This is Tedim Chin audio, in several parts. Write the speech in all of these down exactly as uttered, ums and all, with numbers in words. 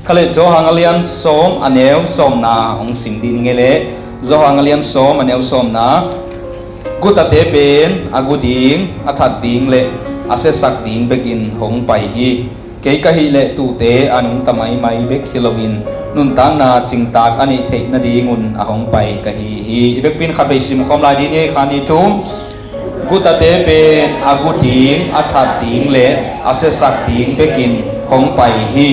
Kha le Johan a lian sawm a neu sawmna hong sim ding hi ngei le, Johan a lian sawm a neu sawmna, gutate pen a gu ding, a that ding le a siasak ding bekin hong pai hi. Kei ka hih leh tuute a nungta maimai bek hi loin nuntakna cingtak a neih theih nadingun a hong pai ka hi hi. I vekpi in khatvei sim khawm lai ding hi. Khat, nih, thum. Gutate pen a gu ding, a that ding le a siasak ding bekin hong pai hi.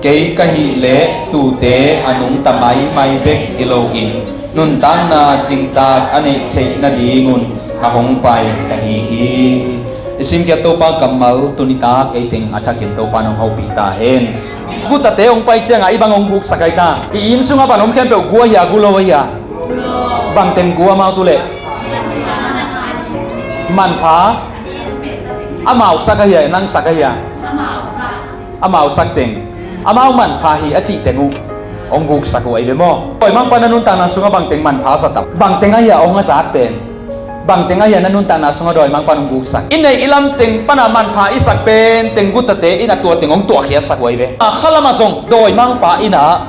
Kei ka hih leh tuute a nungta maimai bek hi loin nuntakna cingtak a neih theih nadingun a hong pai ka hi hi. I simkhiat Topa kammal tuni tak ei teng a thakin Topa in hong hopih ta hen. Gutate hong pai ciangah i bang hong guksak ai ta? I inn sungah bang om khempeuh gu ahi a, gu lo ahi a? Bang teng gu amau tu leh? Manpha. Amau sak ahi a, nang sak ahi a? Amau sak teng. Amau manpha hi a cih teng uh hong guksak uh ahi ve maw? Dawimangpa in na nuntakna sungah bang teng manpha sa tam? Bang teng ahi a hong a zat pen? Bang teng ahi a na nuntakna sungah dawimangpa in hong guksak? I neih i lam teng pana manpha i sak pen teng gutate in a tua teng hong tuahkhiatsak uh ahi ve. A kha lamah zong dawimangpa in a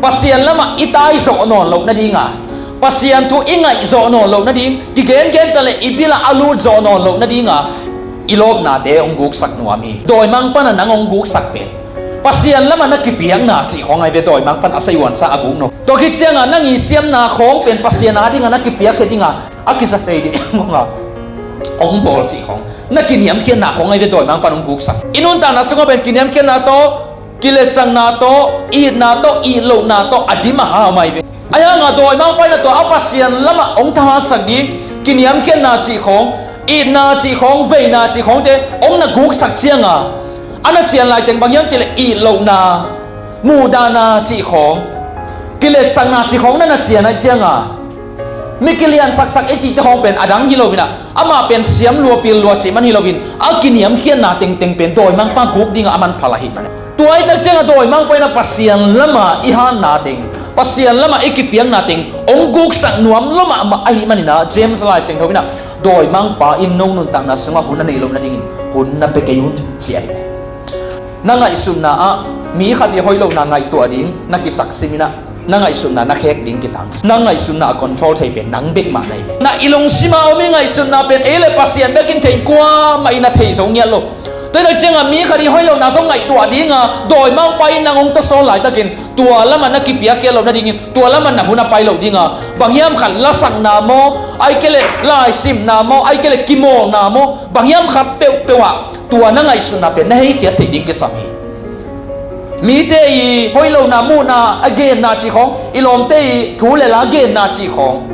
Pasian lamah i tai zawh nawn loh nadinga, Pasian thu i ngaih zawh nawn loh nading, kigengen ta leh i bilah a lut zawh nawn loh nadinga i lawpnate hong guksak nuam hi. Dawimangpa in a nang hong guksak pen Pasian lamah na kipiakna cih khawng ahi ve. Dawimangpa in a seiuansa a guk nop. Tua khit cianga na ngisiamna khawng pen Pasian a dinga na kipiakkhiat dinga a kisa thei ding khawng a hong bawl cih khawng, na kiniamkhiatna khawng ahi ve. Dawimangpa in hong guksak. I nuntakna sungah pen kiniamkhiatna tawh, kiletsakna tawh, itna tawh, it lohna tawh a dim a hau mai ve. Ahi hanga dawimangpa in a tua a Pasian lamah hong thahatsak ding kiniamkhiatna cih khawng, itna cih khawng, veina cih khawngte hong na guksak cianga a na cian laiteng bang hiam cihleh it lohna, muhdahna cih khawng, kiletsakna cih khawng na na cian aih cianga mi kiliansaksak i cihte khawng pen a dang hi loinah amah pen siam lua pil lua cih man hi loin a kiniamkhiatna tengteng pen dawimangpa guk dingah a manpha lah hi man. Tua i tak ciangah dawimangpa in a Pasian lamah i hatna teng, Pasian lamah i kipiakna teng hong guksak nuam lua mahmah ahi maninah James Lai Siangtho inah dawimangpa in no nuntakna sungah hun a neih loh nadingin hun na pia kei un ci ahi. Na ngaihsutna ah mi khat i hoih lohna ngaihtuah ding na kisak siminah na ngaihsutna na khek ding kitang. Na ngaihsutna a control thei pen nang bek mah na hi. Na i lungsima om i ngaihsutna pen ei le Pasian bekin thei, kuamah in a thei zo ngiat lo. Tua hi tak cianga mi khat i hoih lohna zong ngaihtuah dinga dawimangpa in nang hong tawsawn laitakin tua lamah na kipiakkhiat loh nadingin tua lamah na hun a pai loh dinga bang hiam khat lasakna maw, ai kei le laisimna maw, ai kei le kimawlna maw, bang hiam khat peuhpeuh ah tua na ngaihsutna pen na heikhiat theih ding kisam hi. Mite i hoih lohna muhna a genna cih khawng, i lawmte i thu le la a genna cih khawng,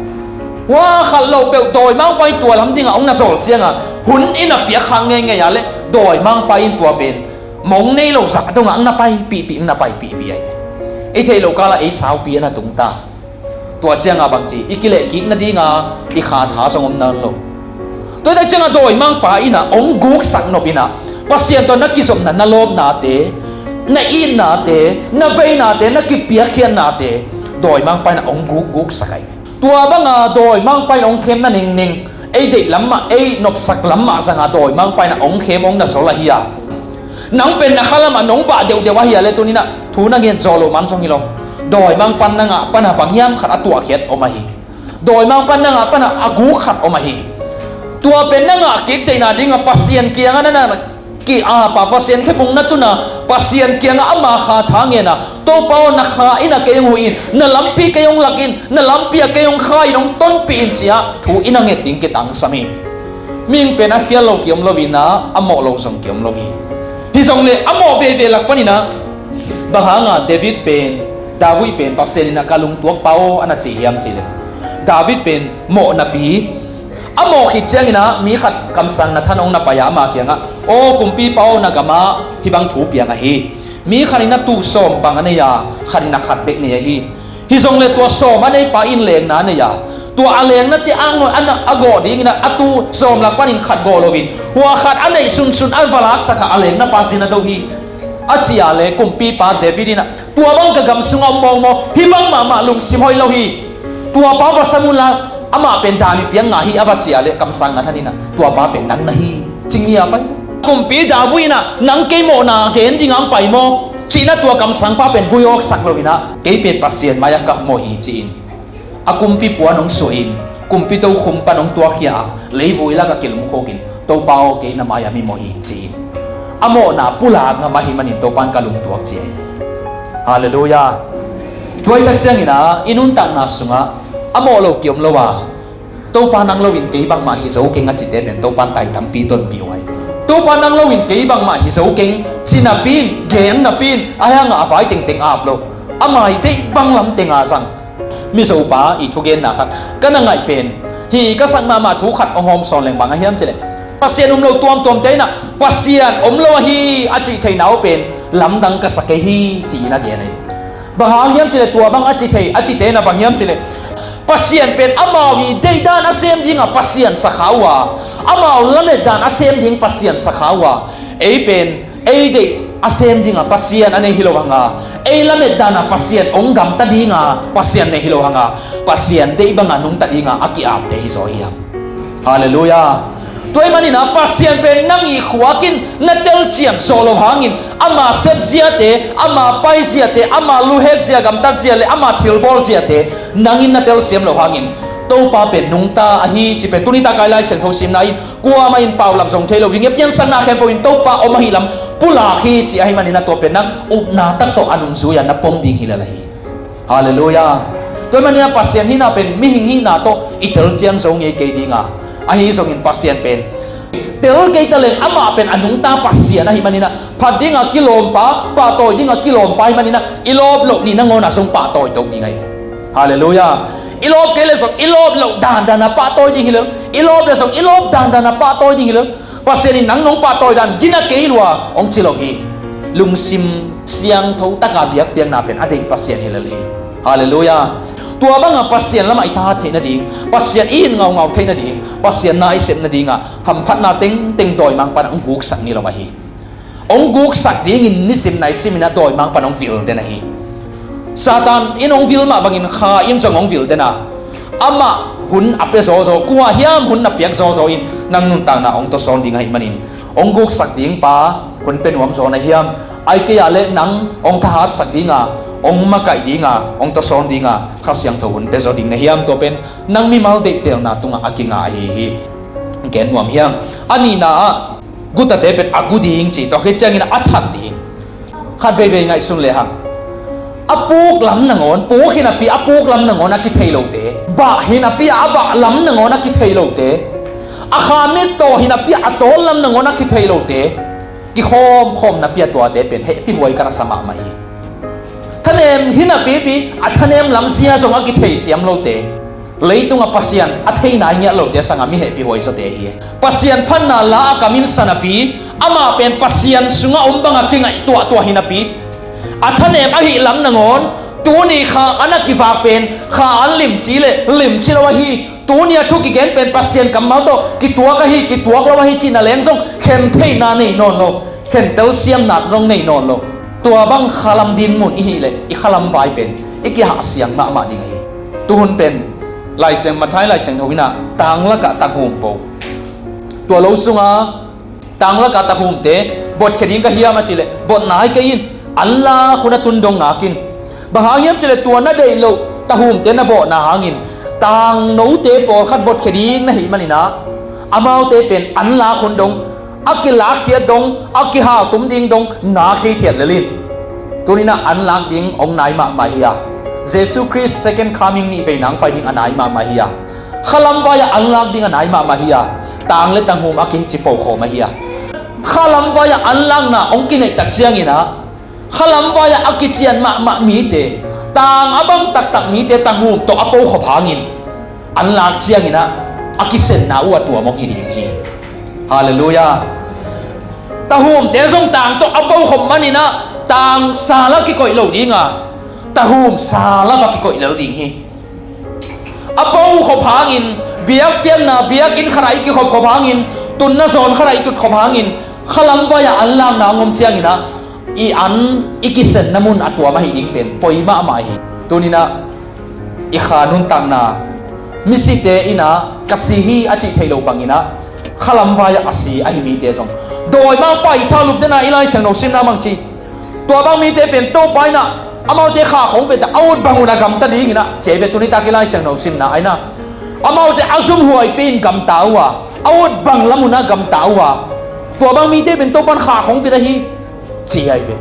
hua khat loh peuh dawimangpa in tua lam dingah hong na zawl cianga hun in a piak khak ngeingei a le dawimangpa in tua pen mong nei lo zah dongah hong na paipihpih, hong na paipihpih ahi. I theih loh kalah ei saupi a na tungta. Tua cianga bangci i kilehkik nadinga i khatha zong om nawn lo. Tua hi tak cianga dawimangpa inah hong guksak nop inah Pasian tawh na kizopna, na lawpnate, na itnate, na veinate, na kipiakkhiatnate dawimangpa inah hong gukguksak ahi. Tua banga dawimangpa in hong khemna ningning ei deih lam mah, ei nopsak lam mah zanga dawimangpa inah hong khem hong na zol ahi a, nang pen na khalamah nong bah deuhdeuh ahi a le tuninah thu na ngen zaw loh man zong hi lo. Dawimangpa in nangah pana bang hiam khat a tuahkhiat om ahi. Dawimangpa in nangah pana a guk khat om ahi. Tua pen na ngah kik theihna dingah Pasian kiangah na na ki-apa, Pasian khephung na tuna, Pasian kiangah ama khatha ngena, Topa aw, na kha in a kei hong huh in, na lampi kei hong lak in, na lampi ah kei hong kha in, hong tonpih in, ciah thu in a nget ding kitangsam hi. Mihing pen a khial lo ki-om lo inah a mawh lo zong ki-om lo hi. Hi zong le a mawh veve lak paninah bang hanga David pen, David pen Pasian inah ka lungtuak pa aw a na ci hiam cihleh, David pen mawh napi a mawh khit cianginah mi khat kamsang Nathan hong na pai a ama kiangah, aw kumpipa aw, na gamah hih bang thu piang ahi. Mi khat in a tuu sawm bang a nei a, khat in a khat bek nei ahi. Hi zong le tua sawm a neipa in lengna a nei a, tua a lengnate a gawh dinginah a tuu sawm lak panin khat gawh loin hua khat a neih sunsun a va laksak a, a lengnapa zin a do hi. A ci a le kumpipa David inah, tua bang ka gam sungah om mawkmawk, hih bang mahmah lungsim hoih lo hi. Tuapa va sam unla, amah pen dan i piak ngah hi, a va ci a le kamsang Nathan inah, tuapa pen nang na hi, ci ngiat pai. Kumpi David inah, nang kei mawhna gen dingah hong pai maw? Cihna tua kamsangpa pen guiawksak lo inah, kei pen Pasian mai-ah ka mawh hi ci-in a kumpi puan hong suahin, kumpi tokhum pan hong tuakkhia a, leivui lakah kilumkhukin, Topa aw, kei na mai-ah mi mawh hi ci-in a mawhna pulak ngam ahih manin Topa in ka lungtuak ci ahi. Halleluiah. Tua ahih tak ciangin ah i nuntakna sungah a mawh lo ki om lo a, Topa nang loin kei bangmah hi zo keng a cite pen Topa in tai tampi tonpih uh ahi. Topa nang loin kei bangmah hi zo keng ci napi in, gen napi in, ahi hangah a vai tengteng ap lo, a mai deih bang lam teng a zang. Mizopa i thugenna khat ka na ngaih pen, hih ka sak mahmah thu khat hong hawm sawn leng bang a hiam cileh, Pasian um lo tuamtuamte inah Pasian om lo ahi a cih theihna uh pen lamdang ka sa kei hi ci-in a gen ahi. Bang hang hiam cileh, tua bang a ci thei a cite na bang hiam cileh, Pasian pen amau i deihdan a sem dinga Pasian sakha uh a, amau lametdan a sem ding Pasian sakha uh a, ei pen ei deih a sem dinga Pasian a nei hi lo hanga, ei lametdana Pasian hong gamta dinga Pasian nei hi lo hanga, Pasian deih banga nungta dinga a ki-apte hi zaw hiam? Halleluiah. Tua ahih manin ah Pasian pen nang i khuak in na telcian zawh loh hangin, ama sepziate, ama paiziate, ama luhekzia, gamtatzia le ama thilbawlziate nang in na telsiam loh hangin, Topa pen nungta ahi cih pen tuni taka i Lai Siangtho simna in kuamah in paulap zong thei lo ding hi. Piansakna khempeuh in Topa om ahih lam pulak hi cih ahih manin ah tua pen nang upna tak tawh a nungzui-a na pom ding hi lel ahi. Halleluiah. Tua ahih manin ah Pasian hihna pen mihing hihna tawh i telcian zo ngei kei dinga, ahi zongin Pasian pen tel kei taleng amah pen a nungta Pasian ahih manin ah phat dinga kilawmpa, pahtawi dinga kilawmpa ahih manin ah i lawp loh ni nangawnah zong pahtawi to ding ahi. Halleluiah. I lawp kei le zong i lawp loh dandan a pahtawi ding hi lel, i lawp le zong i lawp dandan a pahtawi ding hi lel. Pasian in nang nong pahtawi dan gina kei lua hong ci lo hi. Lungsim siangtho taka biakpiakna pen a deih Pasian hi lel hi. Halleluiah. Tua banga Pasian lamah i thahat theih nading, Pasian i it ngaungau theih nading, Pasian na i sep nadinga hamphatna tengteng dawimangpa in hong guksak ni lo ahi. Hong guksak dingin nisim naisim inah dawimangpa in hong vil den ahi. Satan in hong vil mah bangin Kha in zong hong vil den a, amah hun a pia zawzaw, kua hiam hun na piak zawzaw in nang nuntakna hong tawsawn ding ahih manin, hong guksak dingpa hun pia nuam zaw na hiam? Ahih kei ah le nang hong thahatsak dinga, hong makaih dinga, hong tawsawn dinga Kha Siangtho hun pia zaw ding na hiam? Tua pen nang mimal deihtelna tungah a kinga ahi hi. Gen nuam hiam? A nihna ah gutate pen a gu ding ci, tua khit ciangin a that ding. Khat veivei ngaihsun lehang, a puk lam nangawn, puk hi napi a puk lam nangawn a kithei lote, bah hi napi a bah lam nangawn a kithei lote, a kha mittaw hi napi a tawl lam nangawn a kithei lote, kikhawmkhawm napi a tuate pen hehpihhuai ka na sa mahmah hi. Thanem hi napipi a thanem lamzia zong a kithei siam lote, leitungah Pasian a thei nai ngiat lote sangah mi hehpihhuai zawte hi. Pasian phatna la a kamin sa napi, amah pen Pasian sungah om banga kingaih tuahtuah hi napi, a thanem ahih lam nangawn, tuni Kha an a kivak pen Kha an limci le limci lo ahi, tuni a thu kigen pen Pasian kammal tawh kituak ahi, kituak lo ahi cihna leng zong khen theihna nei nawn lo, khen telsiamna zong nei nawn lo. Tua bang khalam dinmun i hih leh i khalam vai pen i kihahsiang mahmah ding ahi. Tuhun pen Laisiang, Matthai Laisiangtho inah tanglakah tanghum po, tua lo sunga tanglakah tanghumte botkhia ding ka hiam a cih leh bot nai kei in, an lak hun a tun dong ngak in. Bang hang hiam cih leh tua na deih loh tanghumte na bawhna hangin tangnote pawlkhat botkhia ding na hih maninah amaute pen an lak hun dong, a kilakkhiat dong, a kihaltum ding dong na theithiat lel in. Tuninah an lak ding hong nai mahmah hi a, Jesu Khrist second coming nih vei nang pai ding a nai mahmah hi a, khalam vai-ah an lak ding a nai mahmah hi a, tang le tanghum a kihici pokhawm ahi a. Khalam vai-ah an lakna hong kineihtak cianginah khalam vai-ah a kician mahmah mite, tang a bang taktak mite tanghum tawh a pokhop hangin an lak cianginah a kisenna uh a tuam hong hi ding hi. Halleluiah. Tanghumte zong tang tawh a pokhop maninah tang sala kikoih lo dinga, tanghum sala va kikoih lel ding hi. A pokhop hangin, biakpiakna biakinn khatah i kikhopkhop hangin, tunna zawn khatah i tutkhop hangin, khalam vai-ah an lakna hong om cianginah i an i kisenna mun a tuam ahi ding pen poi mahmah hi. Tuninah i Kha nuntakna, misite inah ka si hi a cih theih loh banginah khalam vai-ah a si ahi mite zong, dawimangpa i thalup dena i Laisiangtho simna bangci, Tua bang mite pen Topa in ah amaute khahkhong veta a ut bang un a gamta dingin ah, ci hi ve. Tuni tak i Lai Siangtho simna ah in ah, amaute a zumhuaipi in gamta uh a, a ut bang lam un a gamta uh a, tua bang mite pen Topa in khahkhong veta hi, ci hi ve.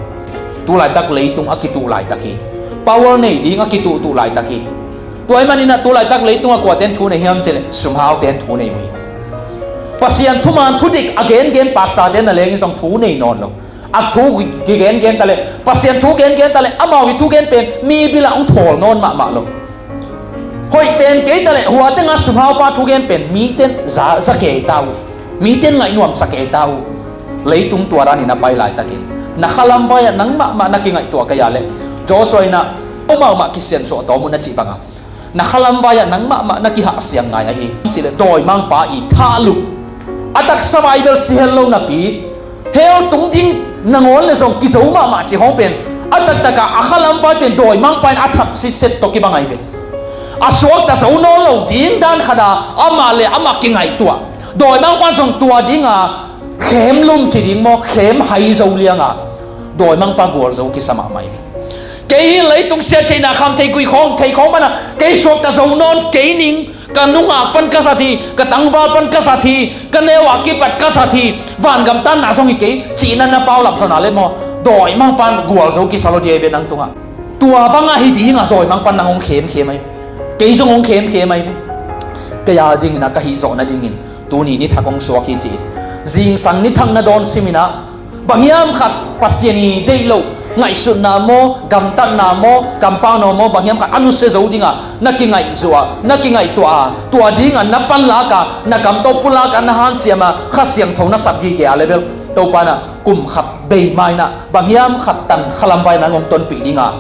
Tulaitak leitung a kituh laitak hi. Power nei ding a kituhtuh laitak hi. Tua ahih manin ah tulaitak leitung a kuaten thu nei hiam cih leh sumhauten thu nei uh hi. Pasian thuman thudik a gengen pastorten na lengin zong thu nei nawn lo. A thu kigengen ta leh, Pasian thu gengen ta leh, amau i thugen pen mi bil ah hong thawl nawn mahmah lo. Hoih pen kei ta leh, hua teng a sumhaupa thugen pen miten za, za kei ta uh. Miten ngaihnuamsa kei ta uh. Leitung tua danin a pai laitakin na khalam vai-ah nang mahmah na kingaihtuah kei a leh, Joshua in ah, "Amau mah kisiansuah tawm un," a cih bangah, na khalam vai-ah nang mahmah na kihahsiang ngai ahi. Cih leh dawimangpa i thalup, a taksa vai bel si hel lo napi, hell tung ding nangawn le zong kizo mahmah cih khawng pen, a taktak ah a khalam vai pen dawimangpa in a that sitset tawh kibang ahi ve. A suakta zo nawn lo ding dan khat a amah le amah kingaihtuah. Dawimangpa in zong tua ding a khem lum ci ding maw, khem hai zo liang a dawimangpa gualzo kisa mahmah hi. Kei hi leitung siat theihna, kham thei guih khawng, thei khawng pan a kei suakta zo nawn kei ning, ka nungak pan ka zat hi, ka tangval pan ka zat hi, ka neu a kipat ka zat hi, vangam tanna zong hi kei, cihna na paulap zong a le maw, dawimangpa in gualzo kisa lo ding hi ve nang tungah. Tua bang ahi ding a dawimangpa in nang hong khemkhem ahi. Kei zong hong khemkhem ahi. Kei a dingin a ka hih zawh nadingin tuni ni thak hong suak hi ci. Zingsang ni thak na dawn simin ah, bang hiam khat Pasian i deih loh ngaihsutna maw, gamtatna maw, kampau nawn maw, bang hiam khat a nusia zo ding a na kingaihzuah, na kingaihtuah a, tua ding a na panlak a, na kam tawh pulak a, na hanciam a, Kha Siangtho na sap gige a le bel, Topa in ah kum khat bei ma in ah bang hiam khat tan khalam vai nang hong tonpih ding a,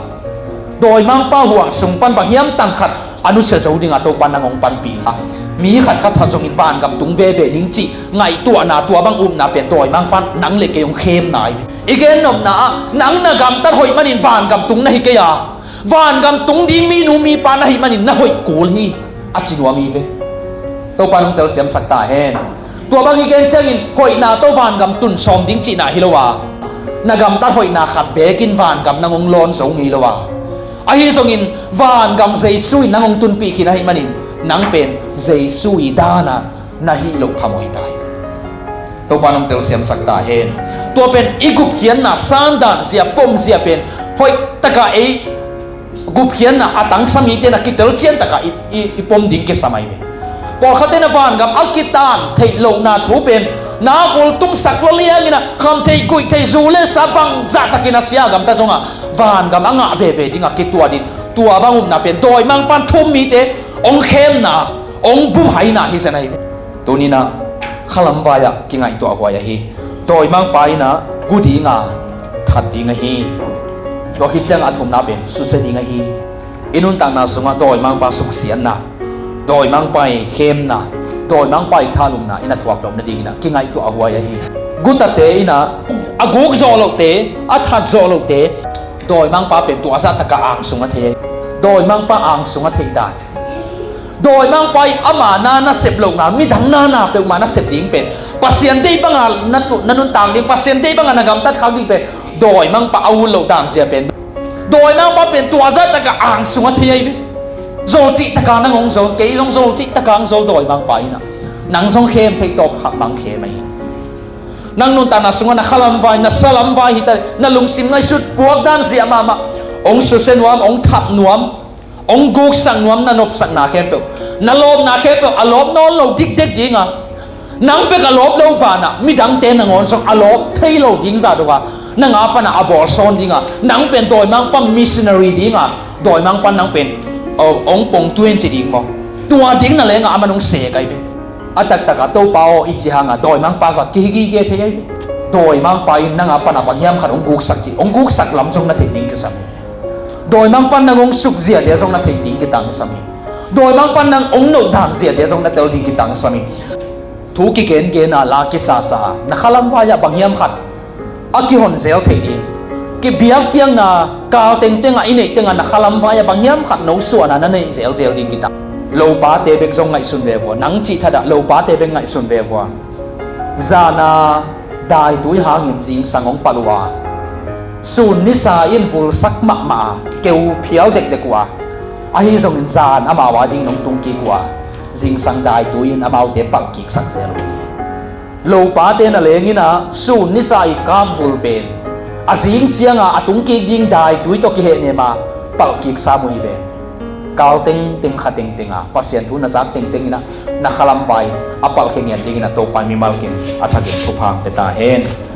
dawimangpa huang sung pan bang hiam tan khat a nusia zo ding a Topa in nang hong panpih a, mi khat khat khat zongin vangam tung veve ning cih ngaihtuahna, tua bang upna pen dawimangpa in nang le kei hong khemna hi. I gennopna ah nang na gamtat hoih manin vangam tung na hi kei a, vangam tung ding minu mipa na hih manin na hoih kul hi, a ci nuam hi ve. Topa in hong telsiamsak ta hen. Tua bang i gen ciangin hoihna tawh vangam tun sawm ding cihna hi lo a, na gamtat hoihna khat bekin vangam nang hong lawn zo ngei lo a, ahi zongin vangam Jesu in nang hong tunpih khin ahih manin nang pen Jesu i dan a na hih loh phamawh hi ta hi. Topa in hong telsiamsak ta hen. Tua pen i gupkhiatna sandan zia, pom zia pen hoih taka ei gupkhiatna a tangsa mite na kitel cian taka i, i, i pom ding kisam ahi ve. Pawlkhatte na vangam a kitan theih lohna thu pen na kul tungsak lo liangin a kham thei guih thei zu le sa bangzah takin a sia gamta zongah vangam a ngah veve ding a kituat in, tua bang upna pen dawimangpa in thu-um mite hong khemna, hong bumhaina hi zen ahi ve. Tuni in ah khalam vai-ah kingaihtuah huai ahi. Dawimangpa in ah gu ding a, that ding ahi. Tua khit ciangah a thumna pen susia ding ahi. I nuntakna sungah dawimangpa suksiatna, dawimangpa i khemna, dawimangpa i thalumna i na thuak loh nadingin ah kingaihtuah huai ahi. Gutate in ah a guk zawh lohte, a that zawh lohte, dawimangpa pen tua zah takah angsung a thei ahi. Dawimangpa angsung a theih dan. Dawimangpa i ama na na sep lohna, midang na na peuhmah na sep ding pen, Pasian deih banga na tu-, na nuntak ding, Pasian deih banga na gamtat khak ding pen dawimangpa a ut loh dan zia pen. Dawimangpa pen tua zah takah angsung a thei ahi ve. Zolcih takah nang hong zol, kei zong zolcih takah hong zol dawimangpa in ah. Nang zong khem theih tawp khat bang khem ahi. Nang nuntakna sungah na khalam vai, na salam vai hi ta, na lungsim ngaihsut puak dan zia mahmah hong susia nuam, hong thap nuam, hong guksak nuam, na nopsakna khempeuh, na lawpna khempeuh a lawp nawn lo dikdek ding a, nang bek a lawp lo banah midangte nangawn zong a lawp thei lo ding zah dong a, nang a panah a bawlsawn ding a, nang pen dawimangpa missionary ding a, dawimangpa nang pen, aw, hong pongtuin ci ding maw? Tua ding na lengah aman hong sek ahi ve. A taktakah Topa aw i ci hangah dawimangpa zat kihi gige thei ahi ve. Dawimangpa in nang a panah bang hiam khat hong guksak cih, hong guksak lam zong na theih ding kisam hi. Dawimangpa nang hong suk ziate zong na theih ding kitangsam hi. Dawimangpa nang hong noh dan ziate zong na tel ding kitangsam hi. Thu kigengen a, la kisasa a, na khalam vai-ah bang hiam khat a kihon zel theih ding, kibiakpiakna kal tengteng a i neih tengah na khalam vai-ah bang hiam khat nosuahna na neih zelzel ding kitang. Lopate bek zong ngaihsun ve vua, nang cih thatah lopate bek ngaihsun ve vua. Zana daitui hangin zingsang hong palh uh a, Sun nisa in vulsak mahmah a, keu phial dekdek uh a, ahi zongin zan amau a dingin hong tungkik uh a, zingsang daitui in amaute palhkiksak zel uh hi. Lopate na leng in ah, sun nisa i kap vul pen a zing ciangin a tungkik ding daitui tawh kihehnem a, palhkik sam uh hi ve. Kal tengteng, kha tengteng a, Pasian thu na zak tengteng in ah, na khalam vai a palhkhiat dingin ah Topa in mimal kim a thakin thupha hong pia ta hen.